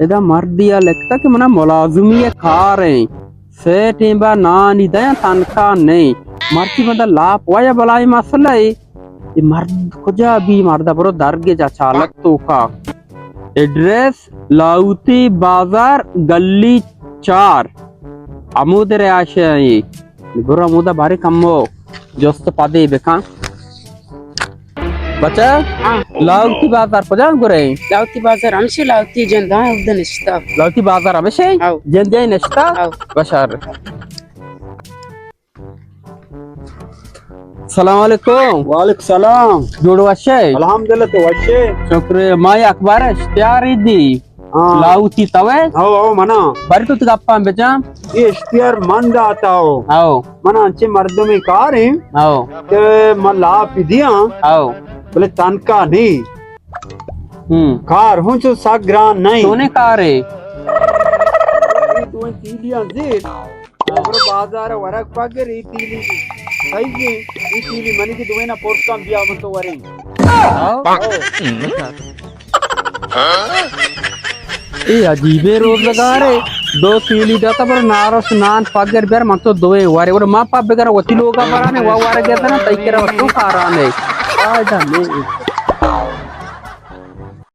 ادا مردی ءَ لکھتا کہ منا ملازمی ءِ کار ایں، سے ٹیمبا نانی دیاں، تنخواہ نئیں۔ مرچی بندہ لاپ وایا بلائی مسئلہ اے۔ اے مرد کجا بی؟ مرد برو درگیجا چالک توکا۔ ایڈریس لاہوتی بازار گلی چار۔ ہمود رہائش ایں۔ برو ہمودا بارے کمو جست پدے بکن۔ بچا، ہاں۔ لاہوتی بازار کجا گرے؟ لاہوتی بازار ہمشی لاہوتی جنداں اود نشتا۔ لاہوتی بازار ہمشی؟ ہاں۔ جندے نشتا؟ ہاں۔ بشار۔ سلام علیکم۔ وعلیکم سلام۔ جوڑ وشے؟ الحمدللہ، تو وشے؟ شکر۔ ما اخبار اشتہار دی۔ ہاں۔ لاہوتی توے؟ ہو، ہو، منا۔ بری تو گپاں بجا۔ اے اشتہار من داتا ہو۔ ہو۔ منا انچے مردمے کار ایں۔ ہو۔ کہ من لاپ دیاں۔ ہو۔ بلے تنخواہ نئیں۔ ہم۔ کار ہوں چو سک گران نئیں۔ چونے کار اے؟ اے دوئیں تیلیاں زیر۔ برو بازار ورگ پگر، اے تیلی صحیح اے، اے تیلی منی دی، دوئینا پرکن بیا من تو وریں۔ ہاں؟ اے عجیبیں روزگارے، دو تیلی داتا برو نارس نان پگر بر من تو دوئیں ورے، ورے ما پا بگر وتی لوگا برانے، وا ورگ اتنا تئی کرا وتو کارانے۔ آئیدا نے۔